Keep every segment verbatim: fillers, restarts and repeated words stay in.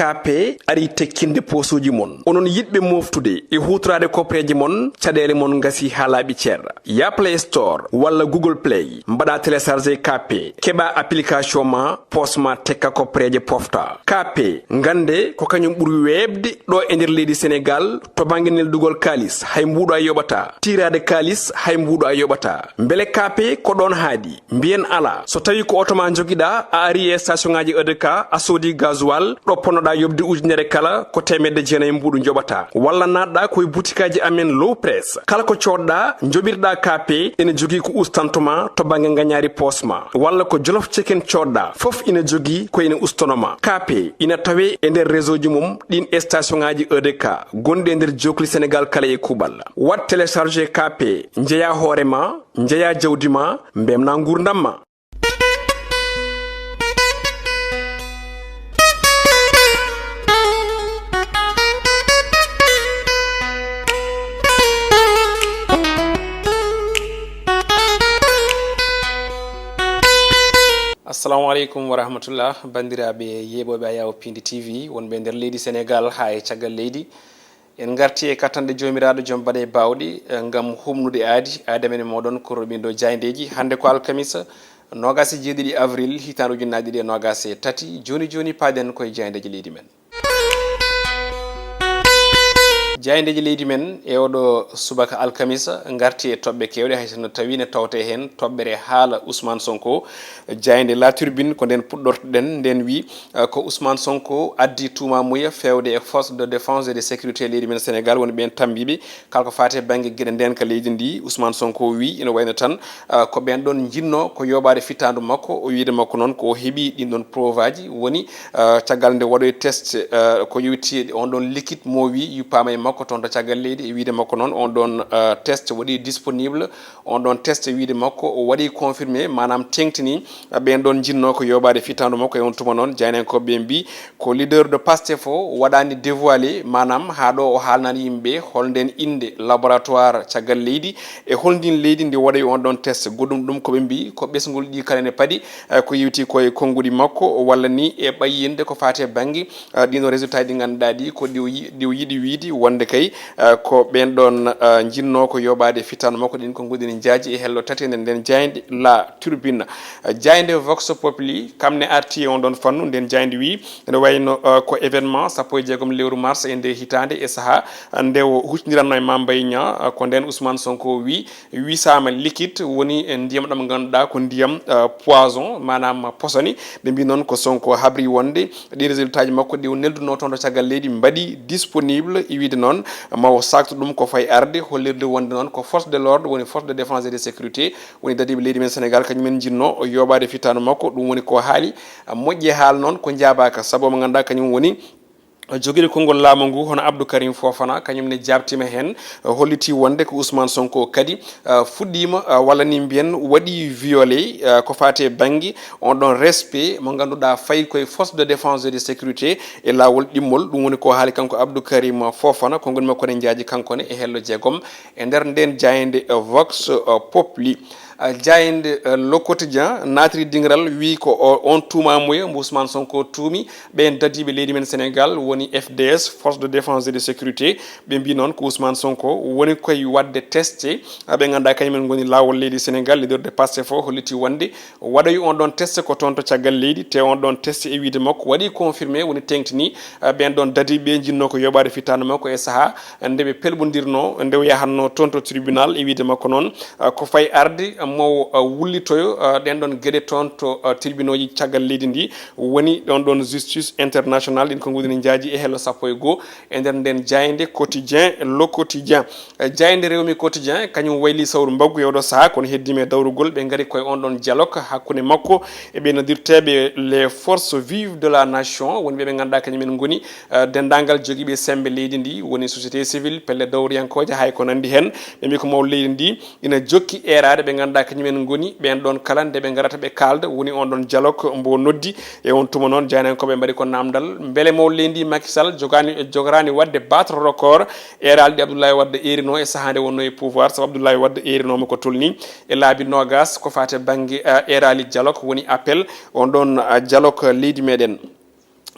Kaape arii tekkinde poosuuji mon. Onon yiɗɓe mooftude e huutoraade koppereeje mon, caɗeele mon ngasii haa laaɓi cer. Yah Play Store walla Google Play, mbaɗaa télécharger Kaape, keɓaa application ma, poos ma tekka koppereeje pofta. Kaape, ngannde ko kañum ɓuri weeɓde ɗo e nder leydi Senegaal to bannge neldugol kaalis, hay mbuuɗo a yoɓataa. Tiiraade kaalis, hay mbuuɗo a yoɓataa. Mbele Kaape ko ɗoon haaɗi? Mbiyen alaa. So tawii ko oto ma njogiɗaa, a arii e station ŋaaji E D K, a soodii gasoil, ɗo ponnoɗaa yoɓde ujunere kala, ko teemedde jeenayi mbuuɗu njoɓataa. Walla naatɗaa ko e butikaaji amen Low Press. Kala ko coodɗaa, njoɓirɗaa Kaape, ene jogii ko ustanto ma to bannge ngañaari poos ma. Walla ko Jolof Chicken coodɗaa, fof ina jogii ko ene ustono ma. Kaape ina tawee e nder réseau ji mum ɗiin e station ŋaaji E D K gonɗi e nder jookli Senegaal kala e kuuɓal. Waɗ télécharger Kaape, njeyaa hoore ma, njeyaa jawdi ma, mbeltinaa nguurndam ma. Assalamu aleykum wa rahmatullah, banndiraaɓe yeeɓooɓe Ayaw Pindi T V, wonɓe nder leydi Senegaal haa e caggal leydi. En ngartii e kattanɗe Joomiraaɗo Joom Baɗe Baawɗe, eh, ngam humnude aadi, aadi amen e mooɗon kororɗinɗo jaayndeeji. Hannde ko alkamisa, noogaas e jeeɗiɗi avril, hitaande ujunnaji ɗiɗi e noogaas e tati. Jooni jooni, paaden koye jaayndeeji leydi men. Jaayndeeji leydi men e oɗo subaka alkamisa ngartii e toɓɓe keewɗe, hay sinno tawii ne tawtee heen toɓɓere haala Ousmane Sonko. Jaaynde La Tribune, ko ndeen puɗɗortoɗen, ndeen wi, eh, ko Ousmane Sonko addi tuumamuya feewde e force de défense et de sécurité leydi men Senegaal, woni ɓeen tammbiiɓe kala ko faati e bannge geɗe ndeenka leydi ndi. Ousmane Sonko wi ina wayno tan, eh, ko ɓeen ɗoon njinnoo ko yooɓaade fittaandu makko. O wiyde makko noon ko o heɓii ɗiin ɗoon preuve aji, woni, eh, caggal nde waɗoyi test, eh, ko yowiti on ɗoon liquide mo wi yuppama e makko toon to caggal leydi. E wiyde makko noon, on ɗoon, eh, test waɗi disponible. On ɗoon test, e wiyde makko, o waɗi confirmé, maanaam teeŋtini, eh, ɓeen ɗoon njinnoo ko yooɓaade fittaandu makko. E on tuma noon, jaayndiyankooɓe ɓe mbi ko leader de Pastef o waɗaani dévoilé, maanaam haa ɗo o haalnaani yimɓe hol ndeen innde laboratoire caggal leydi e hol ndiin leydi ndi waɗoyi on ɗoon test. Goɗɗum ɗum ko ɓe mbi ko ɓesngol ɗi kala ne paɗi, eh, ko yewti ko e konnguɗi makko, walla ni e ɓayyinde ko faati e bannge, eh, ɗiin ɗoon résultat ji ɗi ngannduɗaa ɗi ko ɗi o yi-, ɗi o yiɗi wiyde wonde kay, eh, ko ɓeen ɗoon, eh, njinnoo ko yooɓaade fittaandu makko. Ɗiin konnguɗi ne njaaji e hello tati e nder ndeen jaaynde La Tribune. Eh, jaaynde Vox Populi, kam ne arti e on ɗoon fannu. Ndeen jaaynde wi ene wayno, eh, ko événement sappo e jeegom lewru mars e nde hitaande, e sahaa nde o huccondiranno e Mame Mbaye Niang, eh, ko ndeen Ousmane Sonko wi wisaama liquide, woni e ndiyam ɗam ngannduɗaa ko ndiyam, eh, poison, maanaam posoni. Ɓe mbi noon ko Sonko habri wonde ɗi résultat ji makko ɗi o neldunoo toon to caggal leydi mbaɗi disponible, e wiyde noon ma o saakto ɗum ko fayi arde, hollirde wonde noon ko force de l'ordre, woni force de défense et de sécurité, woni dadiiɓe leydi men Senegaal, kañum en njinnoo o yooɓaade fittaandu makko. Ɗum woni ko haali, moƴƴi haala noon ko njaabaaka, sabu mo ngannduɗaa kañum woni jogiiɗo konngol laamu ngu, hono Abdou Karim Fofana, kañum ne jaabtiima heen, hollitii wonde ko Ousmane Sonko kadi, eh, fuɗɗiima, eh, walla ni mbiyen waɗi violé, eh, ko faati e bannge on ɗoon respect mo ngannduɗaa fayi koye force de défense et de sécurité e laawol ɗimmol. Ɗum woni ko haali kanko Abdou Karim Fofana, konngol makko ne njaaji kanko ne e hello jeegom e nder ndeen jaaynde, eh, Vox, eh, Populi. Eh, jaaynde, eh, Le Quotidien naatiri diŋral, wi ko o, on tuumamuya mbo Ousmane Sonko tuumi ɓeen dadiiɓe leydi men Senegaal, woni F D S, force de défense et de sécurité. Ɓe mbi noon ko Ousmane Sonko woni koye waɗde testé, eh, ɓe ngannduɗaa kañum en ngoni laawol leydi Senegaal. Leader de Pastef o holliti wonde waɗoyi on ɗoon test ko toon to caggal leydi, te on ɗoon test e wiyde makko waɗi confirmé, woni teeŋtini, eh, ɓeen ɗoon dadiiɓe njinnoo ko yooɓaade fittaandu makko e sahaa nde ɓe pelɓondirnoo, nde o yahannoo toon to tribunal. E wiyde makko noon, eh, ko fayi arde mo, eh, wullitoyo, eh, ɗeen ɗoon geɗe toon to, eh, tribunauji caggal leydi ndi, woni ɗoon ɗoon justice international. Ɗiin konnguɗi ne njaaji e hello sappo e goo e nder ndeen jaaynde Quotidien, Le Quotidien. Eh, jaaynde Rewmi Quotidien, kañum wayli sawru mbaggu e oɗo sahaa, kono heddiima e dawrugol, ɓe ngari koye on ɗoon dialogue hakkunde makko e ɓe noddirteeɓe les forces vives de la nation, woni ɓe ɓe ngannduɗaa kañum en ngoni, eh, denndaangal jogiiɓe semmbe leydi ndi, woni société civile, pelle dowriyankooje, hay ko nanndi heen. Ɓe mbi ko mawɗo leydi ndi ina jokki eeraade ɓe ngannduɗaa kañum en ngoni ɓeen ɗoon kala nde ɓe ngarata ɓe kaalda, woni on ɗoon dialogue mbo noddi. E on tuma noon, jaayndiyankooɓe mbaɗi ko naamndal, mbele mawɗo leydi ndi Macky Sall jogaani, jogoraani waɗde battre record eeraali ɗi Abdoulaye Wade eerinoo e sahaa nde wonnoo e pouvoir, sabu Abdoulaye Wade eerinooma ko tolnii e laabi noogaas ko faati e bannge, eh, eeraali dialogue, woni appel, on ɗoon, eh, dialogue leydi meɗen.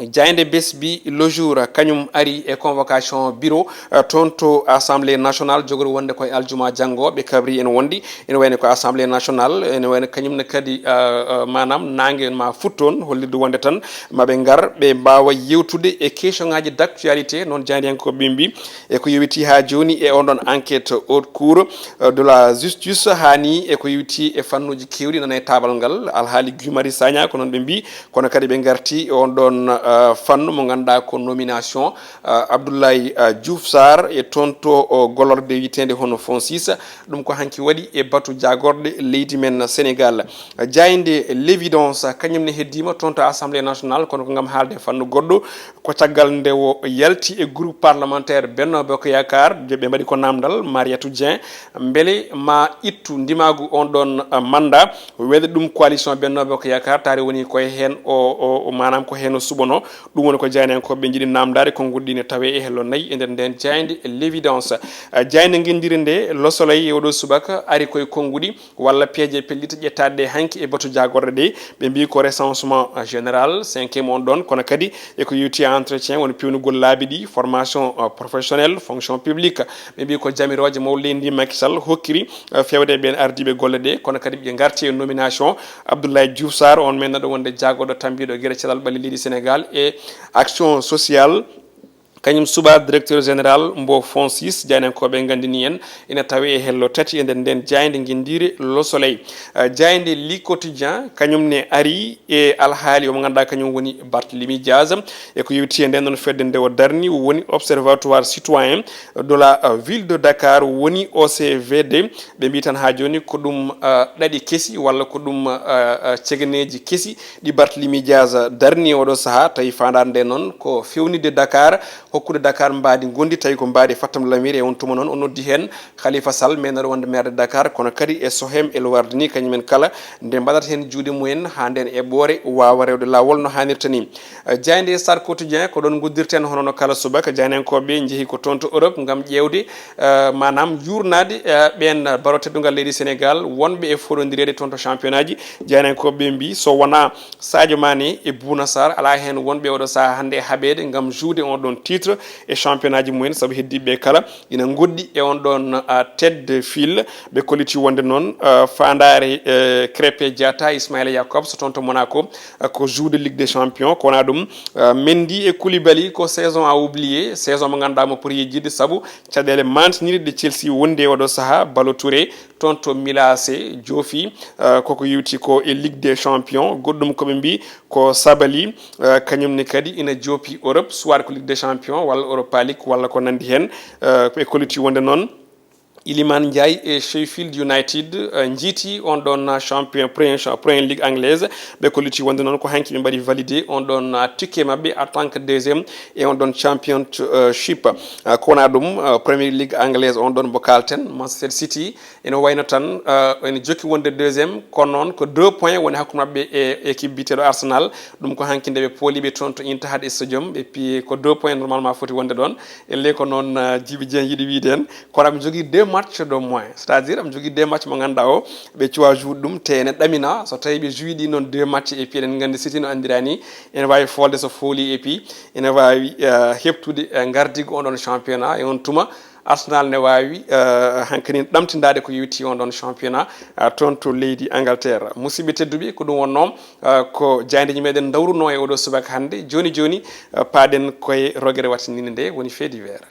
Jaaynde Besbi Le Jour, kañum ari e convocation bureau, eh, toon to Assemblée nationale, jogori wonde koye aljuma janngo, ɓe kabri en wondi, ene wayno ko Assemblée nationale, ene wayno kañum ne kadi, eh, eh, maanaam naange ma fut toon, hollirde wonde tan maɓe ngar, ɓe mbaawa yewtude e questionŋaaji d'actualité, noon jaayndiyankooɓe mbi, e ko yowiti haa jooni e on ɗon enquête haute cour, eh, de la justice, haa ni e ko yowiti e fannuuji keewɗi nana e taabal ngal, alhaali Guy Marius Sagna, ko noon ɓe mbi, kono kadi ɓe ngarti e on ɗon, eh, fannu mo ngannduɗaa ko nomination, eh, Abdoulaye, eh, Diouf Sarr e toon to, o, gollorde wiyeteende hono Fonsis. Ɗum ko hanki waɗi e batu jaagorɗe leydi men Sénégal. Jaaynde L'Évidence, kañum ne heddiima toon to Assemblée nationale, kono ko ngam haalde fannu goɗɗo. Ko caggal nde o yalti e groupe parlementaire Benno Bokk Yaakaar, ɓe mbaɗi ko naamndal Mariatou Dieng, mbele ma ittu ndimaagu on ɗon, eh, mannda, welde ɗum coalition Benno Bokk Yaakaar, taari woni koye heen o, o, o, maanaam ko heen o suɓano. Ɗum woni ko jaayndiyankooɓe ɓe njiɗi naamndaade, konnguɗi ɗi ne tawee e hello nayi e nder ndeen jaaynde L'Évidence. Eh, jaaynde ngenndire nde, Le Soleil, e oɗo subaka ari koye konnguɗi walla peeje pellite ƴettaaɗe ɗe hanki e batu jaagorɗe ɗe. Ɓe mbi ko recensement, eh, général, cinquième on ɗon, kono kadi e ko yowiti e entretien, woni peewnugol laabi ɗi, formation, eh, professionnelle, fonction publique. Ɓe mbi ko jamirooje mawɗe leydi ndi Macky Sall hokkiri, eh, feewde e ɓeen ardiiɓe golle ɗe, kono kadi ɓe ngarti e nomination Abdoulaye Diouf Sarr, on men naɗo wonde jaagorɗo tambiiɗo geɗe cellal ɓalli leydi Sénégal e action sociale. Kañum suɓa directeur général mbo Fonsis, jaayndiyankooɓe nganndini en, ina tawee e hello tati e nder ndeen jaaynde ngenndiire Le Soleil. Eh, jaaynde Le Quotidien, kañum ne ari e alhaali omo ngannduɗaa kañum woni Barthélémy Diaz. E ko yowiti e nden noon fedde nde o darni woni Observatoire Citoyen de la, eh, Ville de Dakar, woni O C V D. Ɓe mbi tan haa jooni ko ɗum, eh, ɗaɗi kesi walla ko ɗum, eh, eh, cegeneeji kesi ɗi Barthélémy Diaz darni e oɗo sahaa, tawi faandaare nde noon ko fewnitde Dakar, hokkude Dakar mbaadi ngonndi, tawi ko mbaadi fattam lamiri. E on tuma noon o noddi heen Khalifa Sall, meeɗaɗo wonde maire de Dakar, kono kadi e Soham El Wardini, kañum en kala nde mbaɗata heen juuɗe mumen haa ndeen eɓɓoore waawa rewde laawol no haanirta ni. Eh, jaaynde Stade Quotidien, ko ɗoon nguddirten hono no kala subaka, jaayndiyankooɓe njehi ko toon to Europe ngam ƴeewde, eh, maanaam yuurnaade, eh, ɓeen ballooɓe teddungal leydi Sénégal wonɓe e fooɗondireede toon to championnat ji. Jaayndiyankooɓe mbi so wonaa Sadio Mané e Bouna Sarr, alaa heen wonɓe oɗo sahaa hannde e haɓeede ngam jouer on ɗon titre e championnat ji mumen, sabu heddiiɓe kala ina ngoɗɗi e on ɗon, ah, tête de file. Ɓe kolliti wonde noon, ah, faandaare, eh, Krépin Diatta, Ismaïla Jakobs toon to Monaco, ah, ko jouer Ligue des Champions. Ko wonaa ɗum, ah, Mendy e Koulibaly ko saison à oublier, saison mo ngannduɗaa mo poti yejjitde, sabu caɗeele maantinirɗe ɗe Chelsea wondi e oɗo sahaa. Ballo Touré toon to Milan A C joofi, eh, koko yewti ko e Ligue des Champions. Goɗɗum ko ɓe mbi ko Sabaly, eh, kañum ne kadi ina joopi Europe, soit ko Ligue des Champions walla Europa League walla ko nanndi heen. Eh, ɓe kolliti wonde noon Iliman Ndiaye e Sheffield United, eh, njiiti on ɗon champion, Premier, Premier League anglaise. Ɓe kolliti wonde noon ko hanki ɓe mbaɗi validé on ɗon, ah, ticket maɓɓe en tant que deuxième e on ɗon championship. Ah, ko wonaa ɗum, ah, Premier League anglaise on ɗon mbo kaalten, Manchester City, ene wayno tan, ah, ene jokki wonde deuxième, kono noon ko deux points woni hakkunde maɓɓe e équipe biyeteeɗo Arsenal. Ɗum ko hanki nde ɓe pooliiɓe toon to Etihad Stadium, ɓe piye ko deux points normalement foti wonde ɗoon. Ellee ko noon, ah, Djiby Dieng yiɗi wiyde en. Kono aɓe njogii deux matchs de moins, c'est-à-dire aɓe njogii deux matchs mo ngannduɗaa o, ɓe cuwa jouer ɗum, te ene ɗamina, so tawii ɓe jouer ɗi noon deux matchs, et puis eɗen nganndi City no anndira ni, ene waawi foolde so fooli, et puis ene waawi, eh, heɓtude, eh, ngardiigu on ɗon championnat. E on tuma, Arsenal ne waawi, eh, hankadi ɗamtindaade ko yowiti on ɗon championnat, eh, toon to leydi Angleterre. Musidɓe tedduɓe, ko ɗum wonnoo, eh, ko jaayndeeji meɗen ndawrunoo e oɗo subaka hannde. Jooni jooni, eh, paaɗen koye rogere wattiniinde nde, woni fait divers.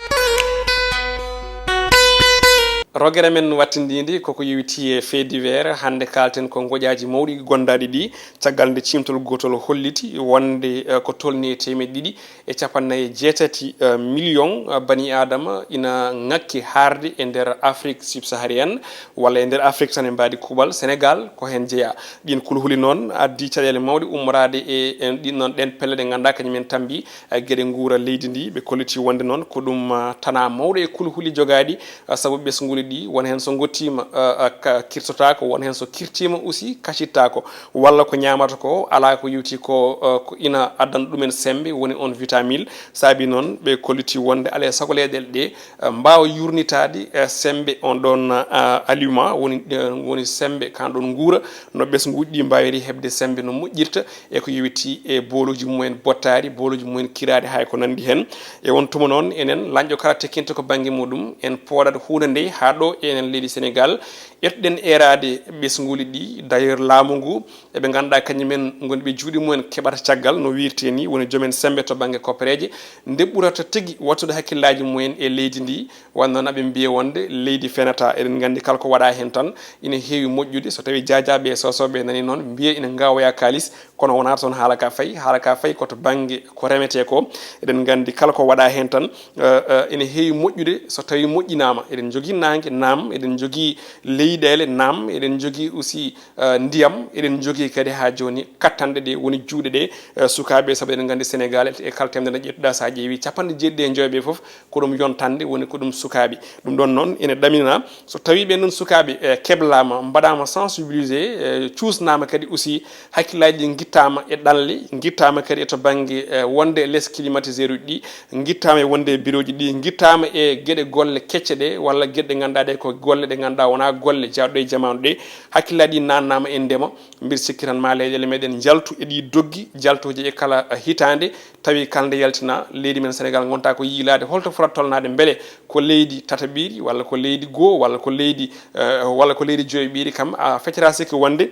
Rogere men wattiniinde koko yowiti e fait divers, hannde kaalten ko ngoƴaaji mawɗi gondaaɗi ɗi, caggal nde ciimtol gootol holliti wonde, eh, ko tolni e teemeɗɗe ɗiɗi e cappannayi e jeetati, eh, million, eh, bani Aadama ina ŋakki haarde e nder Afrique subsaharienne, walla e nder Afrique tan e mbaadi kuuɓal. Sénégal ko heen jeyaa. Ɗiin kulhuli noon addi caɗeele mawɗe ummoraade e, e ɗin noon ɗeen pelle ɗe ngannduɗaa kañum en tambi, eh, geɗe nguura leydi ndi. Ɓe kolliti wonde noon ko ɗum, ah, tanaa mawɗo e kulhuli jogaaɗi, ah, sabu ɓesngu ɗi, won heen so ngottiima, eh, eh, ka-, kirtotaako, won heen so kirtiima aussi kacittaako, walla ko ñaamata ko alaa ko yowti ko, eh, ko ina addana ɗumen semmbe, woni on vitamine. Saabi noon ɓe kolliti wonde alaa e sago leyɗeele ɗe, eh, mbaawa yuurnitaade, eh, semmbe on ɗoon, eh, aliment, woni, eh, woni semmbe kaan ɗoon nguura, no ɓesnguuji ɗi mbaawiri heɓde semmbe no moƴƴirta, e ko yowiti e booluuji mumen bottaari, booluuji mumen kiraaɗi, hay ko nanndi heen. E on tuma noon, enen, lañɗo kala tekkinta ko bannge muɗum, en pooɗat huunde nde haa ɗo e enen leydi Senegaal. Ƴettuɗen eeraade ɓesnguuli ɗi, d'ailleurs, laamu ngu, eɓe ngannduɗaa kañum en ngoni ɓe juuɗe mumen keɓata caggal, no wiirte ni, woni joomen semmbe to bannge koppereeje, nde ɓurata tigi wattude hakkillaaji mumen e leydi ndi. Wano noon aɓe mbiya wonde leydi fenata. Eɗen nganndi kala ko waɗa heen tan ina heewi moƴƴude. So tawi jaajaaɓe e soosooɓe nani noon, mbiya ina ngaawoya kaalis, kono wonaa toon haala ka fayi. Haala ka fayi ko to bannge ko remetee ko. Eɗen nganndi kala ko waɗa heen tan, eh, eh, ina heewi moƴƴude so tawi moƴƴinaama. Eɗen njogii naange, naam, eɗen njogii leyɗeele, naam, eɗen njogii aussi, eh, ndiyam, eɗen njogii kadi haa jooni kattanɗe ɗe woni juuɗe ɗe, eh, sukaaɓe, sabu eɗen nganndi Senegaal e, e kala teemedere nde ƴettuɗa, so a ƴeewi capanɗe jeeɗiɗi e joy ɓe fof, ko ɗum yontande woni ko ɗum sukaaɓe. Ɗum ɗoon noon ene ɗamina, so tawii ɓeen ɗoon sukaaɓe, eh, keblaama, mbaɗaama sensibilisé, eh, cuusnaama kadi aussi, hakkillaaji ɗi ngittaama e ɗanle, ngittaama kadi e to bannge, eh, wonde e les climatiseur uji ɗi, ngittaama e wonde e birooji ɗi, ngittaama e geɗe golle kecce ɗe, walla geɗe ɗe ngannduɗaa ɗe ko golle ɗe ngannduɗaa wonaa golle jaaɗɗo e jamaanu ɗe, hakkillaaji ɗi naannaama e ndema, mbiɗa sikki tan ma leyɗeele meɗen njaltu e ɗi doggi, jaltooji e kala hitaande, tawi kala nde yaltina leydi men Senegaal ngonta ko yiilaade holto fotata tolnaade, mbele ko leydi tataɓiiri, walla ko leydi goo, walla ko leydi, eh, walla ko leydi joyɓiiri, kam a feccata sikki wonde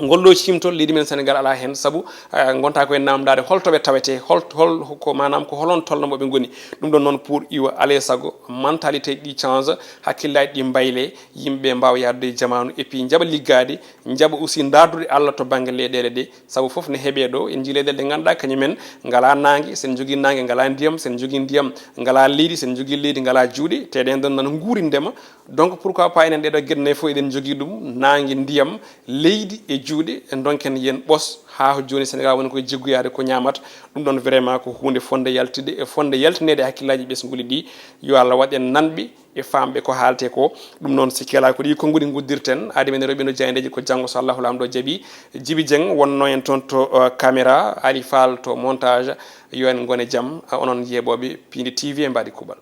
ngol ɗo cimtol leydi men Senegaal alaa heen, sabu, eh, ngonta ko e namdaade holto ɓe tawetee, hol, hol, ko maanaam ko holon tolno mo ɓe ngoni. Ɗum ɗoon noon pour iwa alaa e sago mentalité ɗi change, hakkillaaji ɗi mbayle, yimɓe mbaawa yahdude e jamaanu, et puis njaɓa liggaade, njaɓa aussi ndaardude Allah to bannge leyɗeele ɗe, sabu fof ne heɓee ɗo, en njii leyɗeele ɗe ngannduɗaa kañum en ngalaa naange, so en njogii naange ngalaa ndiyam, so en njogii ndiyam ngalaa leydi, so en njogii leydi ngalaa juuɗe, te ɗen ɗon nana nguuri ndema. Donc pourquoi pas enen ɗeɗo geɗe nayi fof eɗen njogii ɗum, naange, ndiyam, leydi e juuɗe, en ndonken yen ɓos haa jooni Senegaal woni koye jiggoyaade ko ñaamata. Ɗum ɗon vraiment ko huunde fotnde yaltide, e fotnde yaltineede e hakkillaaji ɓesnguuli ɗi. Yo Allah waɗ en nanɓe e faamɓe ko haaletee ko. Ɗum noon, sikki alaa ko ɗii konnguɗi nguddirten. Aadi men e rewɓe no jaayndeeji ko janngo, so Allahu Laamɗo jaɓii. Jibi Jeng wonnoo en toon to, uh, caméra, Ali Fall to montage. Yo en ngone jam, uh, onon yeeɓooɓe Piindi T V e Mbaadi Kuuɓal.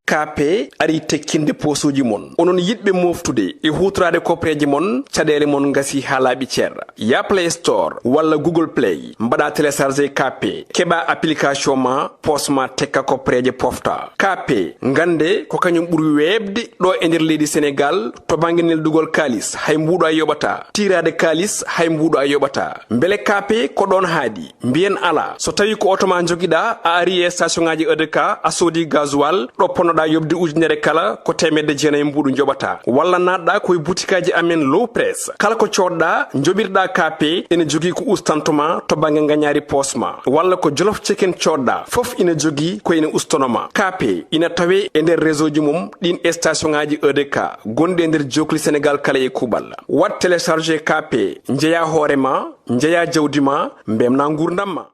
K P ari tekkinde poosooji mon. Onon yiɗɓe mooftude e huutoraade koppereeje mon, caɗeele mon ngasi haa laaɓi cer. Ya Play Store walla Google Play, mbaɗa télécharger K P, keɓa application ma, poos ma tekka koppereeje pofta. K P, ngannde ko kañum ɓuri weeɓde ɗo e nder leydi Senegaal to bannge neldugol kaalis, hay mbuuɗo a yoɓata. Tiiraade kaalis, hay mbuuɗo a yoɓata. Mbele K P ko ɗoon haaɗi? Mbiyen alaa. So tawii ko oto ma njogiɗaa, a ari e station ŋaaji E D K, a soodi gasoil, ɗo ponnoɗaa yoɓde ujunere kala, ko teemedde jeenayi mbuuɗu njoɓataa. Walla naatɗaa ko e butikaaji amen Low Press. Kala ko coodɗaa, njoɓirɗaa K P, ene jogii ko ustanto ma to bannge ngañaari poos ma. Walla ko Jolof Chicken coodɗaa, fof ina jogii ko ene ustono ma. K P ina tawee e nder réseau ji mum ɗiin station ŋaaji E D K gonɗi e nder jookli Senegaal kala e kuuɓal. Waɗ télécharger K P, njeyaa hoore ma, njeyaa jawdi ma, mbemnaa nguurndam ma.